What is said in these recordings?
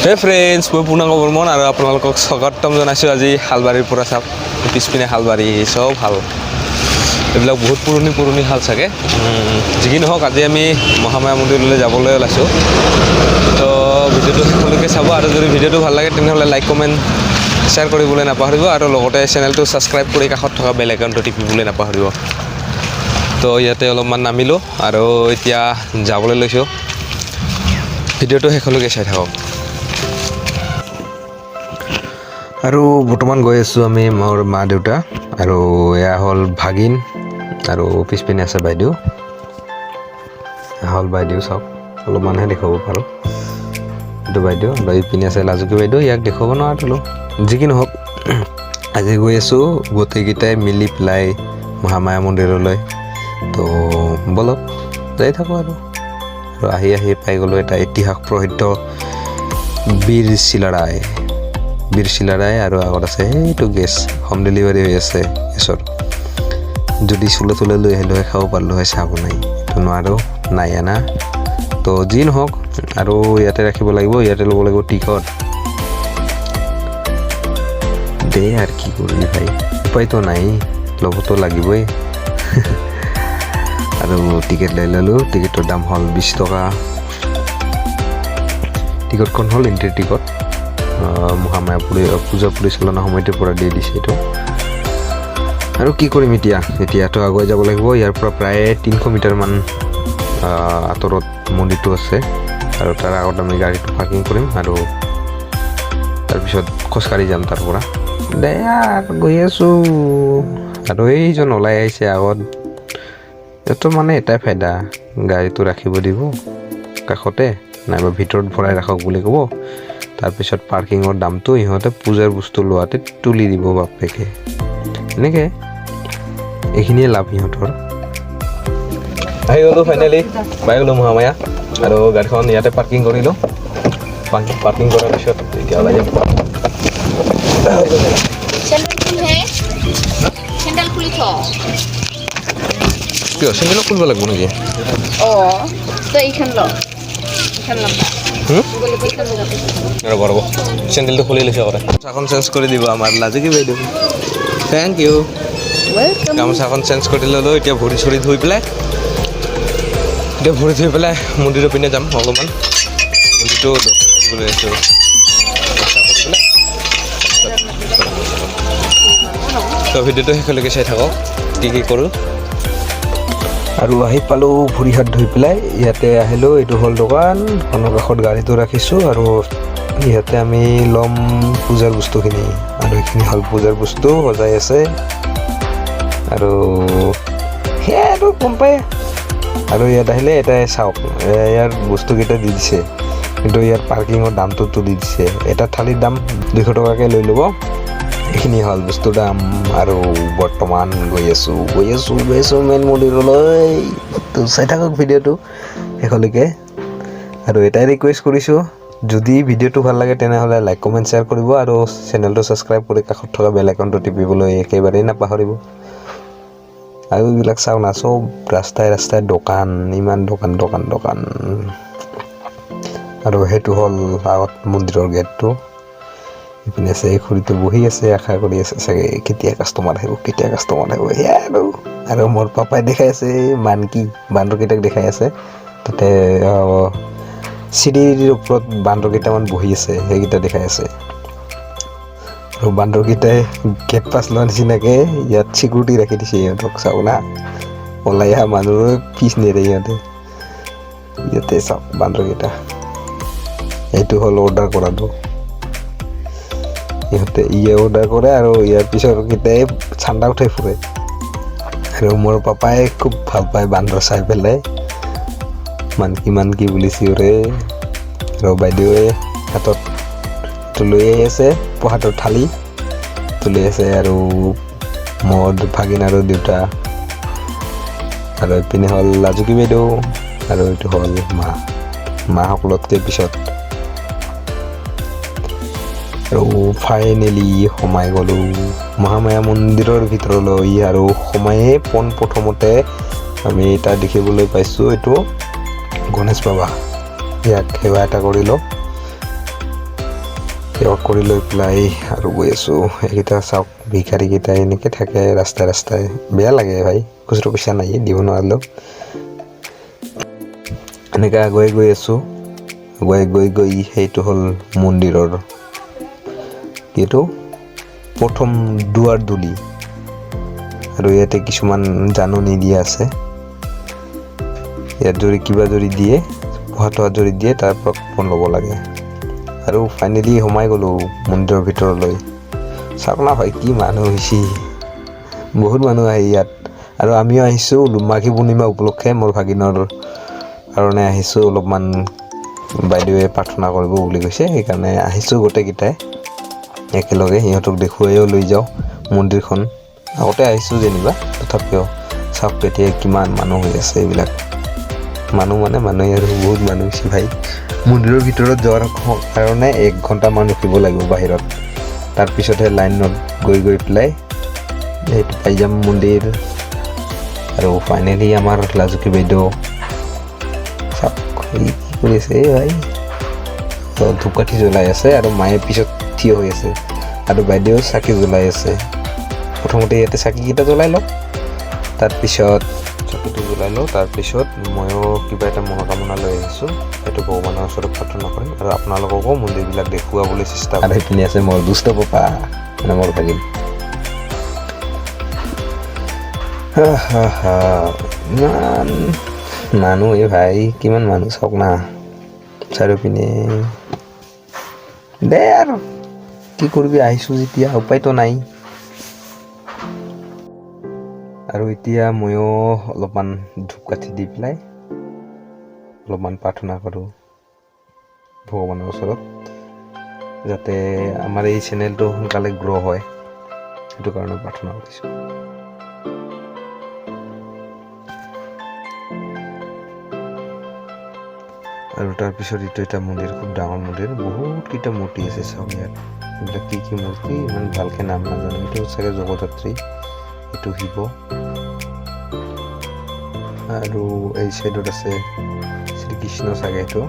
হে ফ্ৰেণ্ডছ, মই পূৰ্ণাংগ বৰ্মন আৰু আপোনালোকক স্বাগতম জনাইছোঁ আজি শালবাৰীৰ পৰা। চাওক, পিছপিনে শালবাৰী, চব শাল এইবিলাক, বহুত পুৰণি পুৰণি শাল চাগে। যি কি নহওক, আজি আমি মহামায়া মন্দিৰলৈ যাবলৈ ওলাইছোঁ। তো ভিডিঅ'টো শেষলৈকে চাব আৰু যদি ভিডিঅ'টো ভাল লাগে, তেনেহ'লে লাইক, কমেণ্ট, শ্বেয়াৰ কৰিবলৈ নাপাহৰিব আৰু লগতে চেনেলটো ছাবস্ক্ৰাইব কৰি কাষত থকা বেল আইকনটো টিপিবলৈ নাপাহৰিব। তো ইয়াতে অলপমান নামিলোঁ আৰু এতিয়া যাবলৈ লৈছোঁ। ভিডিঅ'টো শেষলৈকে চাই থাকক। আৰু বৰ্তমান গৈ আছোঁ আমি, মোৰ মা দেউতা আৰু এয়া হ'ল ভাগিন আৰু পিছপিনে আছে বাইদেউ। এয়া হ'ল বাইদেউ, চাওক, অলপমানহে দেখুৱাব পাৰোঁ। এইটো বাইদেউ আৰু ইপিনে আছে লাজুকী বাইদেউ, ইয়াক দেখুৱাব নোৱাৰিলোঁ। যি কি নহওক, আজি গৈ আছোঁ গোটেইকেইটাই মিলি পেলাই মহামায়া মন্দিৰলৈ। তো ব'লক, যাই থাকোঁ। আৰু আৰু আহি আহি পাই গ'লোঁ এটা ইতিহাস প্ৰসিদ্ধ বীৰ চিলাৰায়, বীৰ চিলাৰায়। আৰু আগত আছে সেইটো গেছ, হোম ডেলিভাৰী হৈ আছে গেছৰ। যদি চুলে চুলে লৈ আহিলোঁ হয়, খাব পাৰিলোঁ হয় চাহ বনাই। এইটো নোৱাৰোঁ, নাই আনা। তো যি নহওক, আৰু ইয়াতে ৰাখিব লাগিব, ইয়াতে ল'ব লাগিব টিকট। দে আৰু কি কৰিবি ভাই, উপায়তো নাই, ল'বতো লাগিবই। আৰু টিকেট লৈ ল'লোঁ। টিকেটৰ দাম হ'ল 20 টকা। টিকটখন হ'ল এণ্ট্ৰি টিকট। মহামায়া পূজা পৰিচালনা সমিতিৰ পৰা দি দিছে এইটো। আৰু কি কৰিম এতিয়া? এতিয়াতো আগুৱাই যাব লাগিব। ইয়াৰ পৰা প্ৰায় 300 মিটাৰমান আঁতৰত মন্দিৰটো আছে আৰু তাৰ আগত আমি গাড়ীটো পাৰ্কিং কৰিম আৰু তাৰপিছত খোজকাঢ়ি যাম তাৰ পৰা। দে আৰু গৈ আছোঁ। আৰু এইজন ওলাই আহিছে আগত। এইটো মানে এটাই ফাইদা, গাড়ীটো ৰাখিব দিব কাষতে নাইবা ভিতৰত ভৰাই ৰাখক বুলি ক'ব। তাৰপিছত পাৰ্কিঙৰ দামটো ইহঁতে পূজাৰ বস্তু লোৱাতে তুলি দিব বাপেকে। এনেকৈ এইখিনিয়ে লাভ ইহঁতৰ। আহি গ'লোঁ, ফাইনেলি পাই গ'লোঁ মহামায়া আৰু গাড়ীখন ইয়াতে পাৰ্কিং কৰিলোঁ। পাৰ্কিং কৰাৰ পিছত এতিয়া ওলাই যাম। চেন্দেল খুলহে, চেন্দেল খুলি থ। কিয়, চেণ্ডেলো খুলিব লাগিব নেকি? অ, তই এইখন ল, এইখন লম্বা। হুম? এইখন লগাবি। ৰ'ব ৰ'ব, চেণ্ডেলটো খুলি লৈছোঁ আগতে। গামোচাখন চেঞ্জ কৰি দিব আমাৰ লাজুকী বাইদেউ, thank U. Welcome. গামোচাখন চেঞ্জ কৰি ল'লোঁ। এতিয়া ভৰি চৰি ধুই পেলাই, এতিয়া ভৰি ধুই পেলাই মন্দিৰৰ পিনে যাম। অলপমান মন্দিৰটো দৰ্শন কৰিবলৈ আহিছোঁ। দৰ্শন কৰি পেলাই। তো ভিডিঅ'টো শেষলৈকে চাই থাকক, কি কি কৰোঁ। আৰু আহি পালোঁ ভৰি হাত ধুই পেলাই। ইয়াতে আহিলোঁ, এইটো হ'ল দোকান। দোকানৰ কাষত গাড়ীটো ৰাখিছোঁ আৰু ইয়াতে আমি ল'ম পূজাৰ বস্তুখিনি। আৰু এইখিনি হ'ল পূজাৰ বস্তু, সজাই আছে আৰু সেয়াই আৰু গম পায়। আৰু ইয়াত আহিলে এটাই চাওক, ইয়াৰ বস্তুকেইটা দি দিছে, কিন্তু ইয়াৰ পাৰ্কিঙৰ দামটো তুলি দিছে। এটা থালিৰ দাম 200 টকাকৈ লৈ ল'ব। এইখিনি হ'ল বস্তুৰ দাম। আৰু বৰ্তমান গৈ আছোঁ, গৈ আছোঁ, গৈ আছোঁ মেইন মন্দিৰলৈ। তো চাই থাকক ভিডিঅ'টো শেষলৈকে। আৰু এটাই ৰিকুৱেষ্ট কৰিছোঁ, যদি ভিডিঅ'টো ভাল লাগে, তেনেহ'লে লাইক, কমেণ্ট, শ্বেয়াৰ কৰিব আৰু চেনেলটো ছাবস্ক্ৰাইব কৰি কাষত থকা বেল আইকনটো টিপিবলৈ একেবাৰেই নাপাহৰিব। আৰু এইবিলাক চাওক না, চব ৰাস্তাই ৰাস্তাই দোকান, ইমান দোকান, দোকান, দোকান। আৰু সেইটো হ'ল আগত মন্দিৰৰ গেটটো। ইপিনে আছে, এই খুৰীটো বহি আছে, আশা কৰি আছে চাগে কেতিয়া কাষ্টমাৰ আহিব, কেতিয়া কাষ্টমাৰ আহিব। সেয়াই আৰু। আৰু মোৰ পাপাই দেখাই আছে মানকি, বান্দৰকেইটাক দেখাই আছে। তাতে চিৰিৰ ওপৰত বান্দৰ কেইটামান বহি আছে, সেইকেইটা দেখাই আছে। আৰু বান্দৰকেইটাই গেট পাছ লোৱা নিচিনাকৈ ইয়াত চিকিউৰিটি ৰাখি দিছে ইহঁতক। চাওক না, ওলাই অহা মানুহৰে পিছ নেৰে ইহঁতে। ইয়াতে চাওক বান্দৰকেইটা। এইটো হ'ল অৰ্ডাৰ কৰাটো। ইহঁতে ইয়ে অৰ্ডাৰ কৰে আৰু ইয়াৰ পিছৰ কেইটাই চান্দা উঠাই ফুৰে। আৰু মোৰ পাপাই খুব ভাল পায় বান্দৰ চাই পেলাই, মানকি মানকি বুলি চিঞৰে। আৰু বাইদেৱে হাতত এইটো লৈ আহি আছে, প্ৰসাদৰ থালি তুলি আছে। আৰু মোৰ ভাগিন আৰু দেউতা আৰু এইপিনে হ'ল লাজুকী বাইদেউ আৰু এইটো হ'ল মা, মা সকলোতকৈ পিছত। আৰু ফাইনেলি সোমাই গ'লোঁ মহামায়া মন্দিৰৰ ভিতৰলৈ। আৰু সোমায়ে পোনপ্ৰথমতে আমি এটা দেখিবলৈ পাইছোঁ, এইটো গণেশ বাবা। ইয়াক সেৱা এটা কৰি লওঁ। সেৱা কৰি লৈ পেলাই আৰু গৈ আছোঁ। এইকেইটা চাওক, ভিখাৰীকেইটা এনেকৈ থাকে ৰাস্তাই ৰাস্তাই। বেয়া লাগে ভাই, খুচুৰা পইচা নাই, দিব নোৱাৰিলেও। এনেকৈ আগুৱাই গৈ আছোঁ। আগুৱাই গৈ গৈ সেইটো হ'ল মন্দিৰৰ এইটো প্ৰথম দুৱাৰদলি। আৰু ইয়াতে কিছুমান জাননী দিয়া আছে। ইয়াত যদি কিবা যদি দিয়ে, পোহা তোহা যদি দিয়ে, তাৰ পৰা কুপন ল'ব লাগে। আৰু ফাইনেলি সোমাই গ'লোঁ মন্দিৰৰ ভিতৰলৈ। চাওক না ভাই, কি মানুহ হৈছে! বহুত মানুহ আহে ইয়াত। আৰু আমিও আহিছোঁ মাঘী পূৰ্ণিমা উপলক্ষে। মোৰ ভাগিনৰ কাৰণে আহিছোঁ। অলপমান বাইদেৱে প্ৰাৰ্থনা কৰিব বুলি কৈছে, সেইকাৰণে আহিছোঁ গোটেইকেইটাই একেলগে। সিহঁতক দেখুৱাইও লৈ যাওঁ মন্দিৰখন। আগতে আহিছোঁ যেনিবা, তথাপিও চাওক এতিয়া কিমান মানুহ হৈ আছে। এইবিলাক মানুহ মানে মানুহে আৰু বহুত মানুহ হৈছে ভাই। মন্দিৰৰ ভিতৰত যোৱাৰ কাৰণে 1 ঘণ্টামান ৰখিব লাগিব বাহিৰত। তাৰপিছতহে লাইনত গৈ গৈ পেলাই সেইটো পাই যাম মন্দিৰ। আৰু ফাইনেলি আমাৰ লাজুকী বাইদেউ চাওক, এই কি কৰি আছে এই ভাই! ধূপকাঠি জ্বলাই আছে আৰু মায়ে পিছত থিয় হৈ আছে আৰু বাইদেউ চাকি জ্বলাই আছে। প্ৰথমতে ইয়াতে চাকিকেইটা জ্বলাই লওক, তাৰপিছত চাকিটো জ্বলাই লওঁ। তাৰপিছত ময়ো কিবা এটা মনোকামনা লৈ আহিছোঁ, সেইটো ভগৱানৰ ওচৰত প্ৰাৰ্থনা কৰিম আৰু আপোনালোককো মন্দিৰবিলাক দেখুৱাবলৈ চেষ্টা কৰিম। আৰু সেইপিনে আছে মোৰ দুষ্ট পাপা, মানে মোৰ ভাগিন। হা হা হা, ইমান মানুহ এই ভাই, কিমান মানুহ চাওক না চাৰিওপিনে। দে আৰু কি কৰিবি, আহিছোঁ যেতিয়া উপায়তো নাই। আৰু এতিয়া ময়ো অলপমান ধূপকাঠি দি পেলাই অলপমান প্ৰাৰ্থনা কৰোঁ ভগৱানৰ ওচৰত, যাতে আমাৰ এই চেনেলটো সোনকালে গ্ৰ' হয়, সেইটো কাৰণে প্ৰাৰ্থনা কৰিছোঁ। আৰু তাৰপিছত এইটো এটা মন্দিৰ, খুব ডাঙৰ মন্দিৰ। বহুতকেইটা মূৰ্তি আছে চাওক ইয়াত। এইবিলাক কি কি মূৰ্তি, ইমান ভালকৈ নাম নাজানো। এইটো চাগে জগদ্ধাত্ৰী, এইটো শিৱ আৰু এই চাইডত আছে শ্ৰীকৃষ্ণ চাগে এইটো।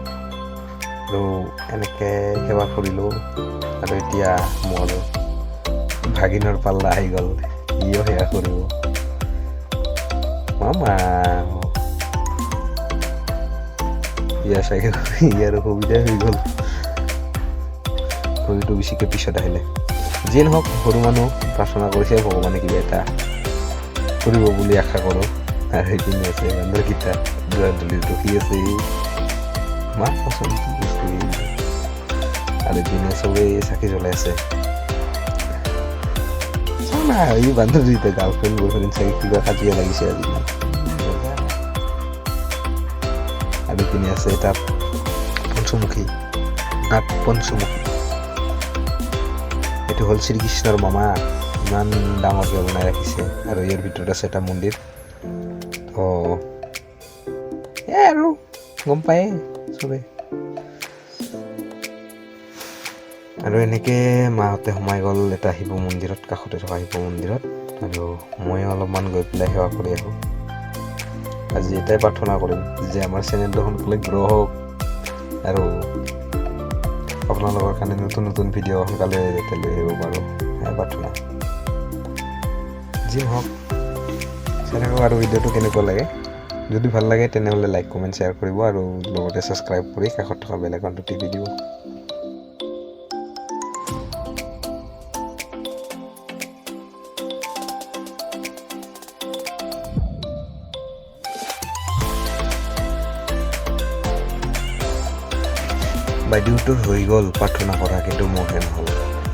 আৰু এনেকৈ সেৱা কৰিলোঁ। আৰু এতিয়া মোৰ ভাগিনৰ পাল্লা আহি গ'ল, সিও সেৱা কৰিব। মামা ইয়াৰ চাগে ইয়াৰ অসুবিধাই হৈ গ'ল, ভৰিটো বেছিকৈ পিছত আহিলে। যিয়ে নহওক, সৰু মানুহ, প্ৰাৰ্থনা কৰিছে, ভগৱানে কিবা এটা কৰিব বুলি আশা কৰোঁ। আৰু সেইপিনে আছে বান্দৰকেইটা, দুৱাৰদলিত ৰখি আছে। মা কচম, কি বস্তু এইবিলাক! আৰু এইপিনে চবেই চাকি জ্বলাই আছে। চাও না, এই বান্দৰ দুইটা গাৰ্লফ্ৰেণ্ড বয়ফ্ৰেণ্ড চাগে, কিবা কাজিয়া লাগিছে আজি। আৰু এইপিনে আছে এটা পঞ্চমুখী, নাগ পঞ্চমুখী। এইটো হ'ল শ্ৰীকৃষ্ণৰ মামা, ইমান ডাঙৰকৈ বনাই ৰাখিছে। আৰু ইয়াৰ ভিতৰত আছে এটা মন্দিৰ। তো এয়াই আৰু, গম পায়ে চবে। আৰু এনেকৈ মাহঁতে সোমাই গ'ল এটা শিৱ মন্দিৰত, কাষতে থকা শিৱ মন্দিৰত। আৰু ময়ো অলপমান গৈ পেলাই সেৱা কৰি আহোঁ। আজি এটাই প্ৰাৰ্থনা কৰিম যে আমাৰ চেনেলটো সোনকালে গ্ৰ' হওক আৰু আপোনালোকৰ কাৰণে নতুন নতুন ভিডিঅ' সোনকালে যাতে লৈ আহিব পাৰোঁ, সেয়াই প্ৰাৰ্থনা। যি নহওক, চাই থাকক আৰু ভিডিঅ'টো কেনেকুৱা লাগে। যদি ভাল লাগে, তেনেহ'লে লাইক, কমেণ্ট, শ্বেয়াৰ কৰিব আৰু লগতে ছাবস্ক্ৰাইব কৰি কাষত থকা বেল আইকনটো টিপি দিব। বাইদেউটোৰ হৈ গ'ল প্ৰাৰ্থনা কৰা, কিন্তু মোৰহে নহ'ল।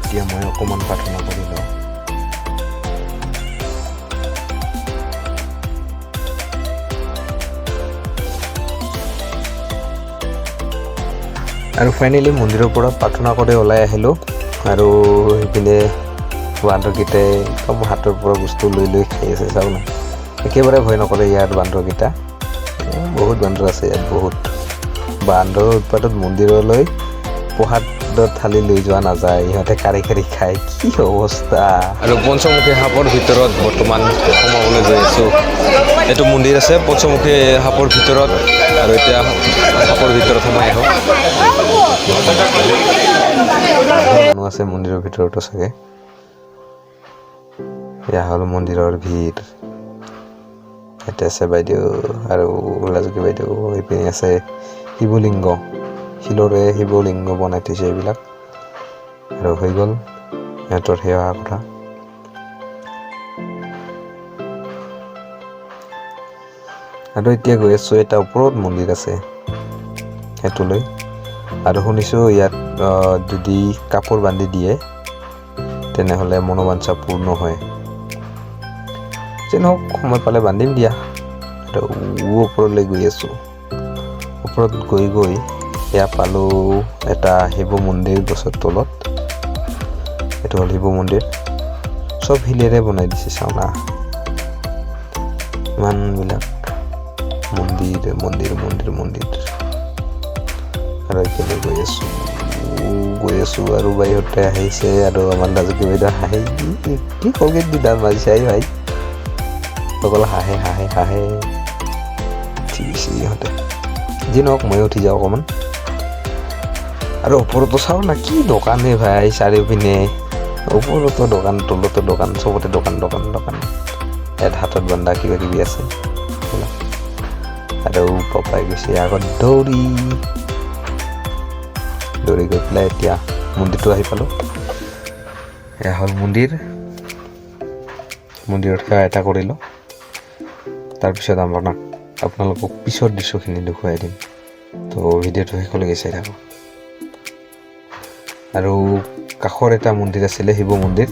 এতিয়া মই অকণমান প্ৰাৰ্থনা কৰি লওঁ। আৰু ফাইনেলি মন্দিৰৰ পৰা প্ৰাৰ্থনা কৰি ওলাই আহিলোঁ। আৰু সেইপিনে বান্দৰকেইটাই একদম হাতৰ পৰা বস্তু লৈ লৈ খাই আছে, চাওক না। একেবাৰে ভয় নকৰে ইয়াত বান্দৰকেইটা। বহুত বান্দৰ আছে ইয়াত, বহুত বান্দৰৰ উৎপাতত মন্দিৰলৈ প্ৰসাদৰ থালি লৈ যোৱা নাযায়, ইহঁতে কাঢ়ি কাঢ়ি খায়। কি অৱস্থা! আৰু পঞ্চমুখী সাপৰ ভিতৰত বৰ্তমান সোমাবলৈ গৈ আছোঁ। এইটো মন্দিৰ আছে পঞ্চমুখী সাপৰ ভিতৰত। আৰু এতিয়া সাপৰ ভিতৰত সোমাই আহোঁ। আছে মন্দিৰৰ ভিতৰতো চাগে। এয়া হ'ল মন্দিৰৰ ভিৰ। ইয়াতে আছে বাইদেউ আৰু লাজুকী বাইদেউ। এইপিনে আছে শিৱলিংগ, শিলৰে শিৱলিংগ বনাই থৈছে এইবিলাক। আৰু হৈ গ'ল সিহঁতৰ সেৱা কথা। আৰু এতিয়া গৈ আছোঁ এটা ওপৰত মন্দিৰ আছে সেইটোলৈ। আৰু শুনিছোঁ ইয়াত যদি কাপোৰ বান্ধি দিয়ে তেনেহ'লে মনোবাঞ্ছা পূৰ্ণ হয়। যি নহওক, সময় পালে বান্ধিম দিয়া। আৰু ওপৰলৈ গৈ আছোঁ। ওপৰত গৈ গৈ এয়া পালোঁ এটা শিৱ মন্দিৰ গছৰ তলত। এইটো হ'ল শিৱ মন্দিৰ, চব শিলেৰে বনাই দিছে। চাওঁ না, ইমানবিলাক মন্দিৰ মন্দিৰ মন্দিৰ মন্দিৰ। আৰু এইপিনে গৈ আছোঁ, গৈ আছোঁ আৰু বাইহঁতে আহিছে। আৰু আমাৰ লাজুকী বাইদেউ হাঁহি কি কি কলগেট দি দাঁত মাজিছে এই ভাই। সকলো হাঁহে হাঁহে হাঁহে, উঠি গৈছে ইহঁতে। যি নহওক, ময়ো উঠি যাওঁ অকণমান। আৰু ওপৰতো চাওঁ না, কি দোকানে ভাই চাৰিওপিনে। ওপৰতো দোকান, তলতো দোকান, চবতে দোকান দোকান দোকান। ইয়াত হাতত বন্ধা কিবা কিবি আছে এইবিলাক। আৰু পাপাই গৈছে আগত দৌৰি দৌৰি গৈ পেলাই এতিয়া মন্দিৰটো আহি পালোঁ। এয়া হ'ল মন্দিৰ। মন্দিৰত সেৱা এটা কৰিলোঁ। তাৰপিছত আপোনালোকক পিছৰ দৃশ্যখিনি দেখুৱাই দিম। তো ভিডিঅ'টো শেষলৈকে চাই থাকক। আৰু কাষৰ এটা মন্দিৰ আছিলে শিৱ মন্দিৰ,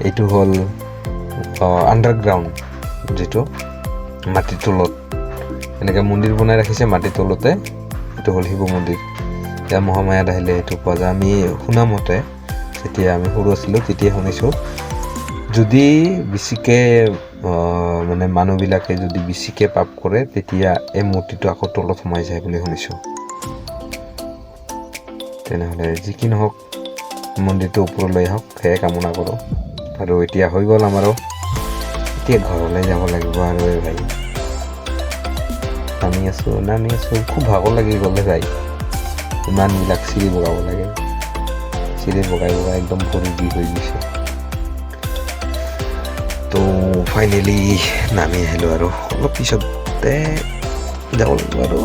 এইটো হ'ল আণ্ডাৰগ্ৰাউণ্ড, যিটো মাটিৰ তলত এনেকৈ মন্দিৰ বনাই ৰাখিছে মাটিৰ তলতে। এইটো হ'ল শিৱ মন্দিৰ। এতিয়া মহামায়াত আহিলে সেইটো পোৱা যায়। আমি শুনা মতে, যেতিয়া আমি সৰু আছিলোঁ তেতিয়া শুনিছোঁ, যদি বেছিকৈ মানে মানুহবিলাকে যদি বেছিকৈ পাপ কৰে, তেতিয়া এই মূৰ্তিটো আকৌ তলত সোমাই যায় বুলি শুনিছোঁ। তেনেহ'লে যি কি নহওক, মন্দিৰটো ওপৰলৈ আহক, সেয়ে কামনা কৰোঁ। আৰু এতিয়া হৈ গ'ল আমাৰো, এতিয়া ঘৰলৈ যাব লাগিব। আৰু এই ভাই, নামি আছোঁ, নামি আছোঁ। খুব ভাগৰ লাগি গ'লে ভাই, ইমানবিলাক চিৰি বগাব লাগে। চিৰি বগাই বগাই একদম ভৰি বিষ হৈ গৈছে। তো ফাইনেলি নামি আহিলোঁ আৰু অলপ পিছতে যাব লাগিব আৰু।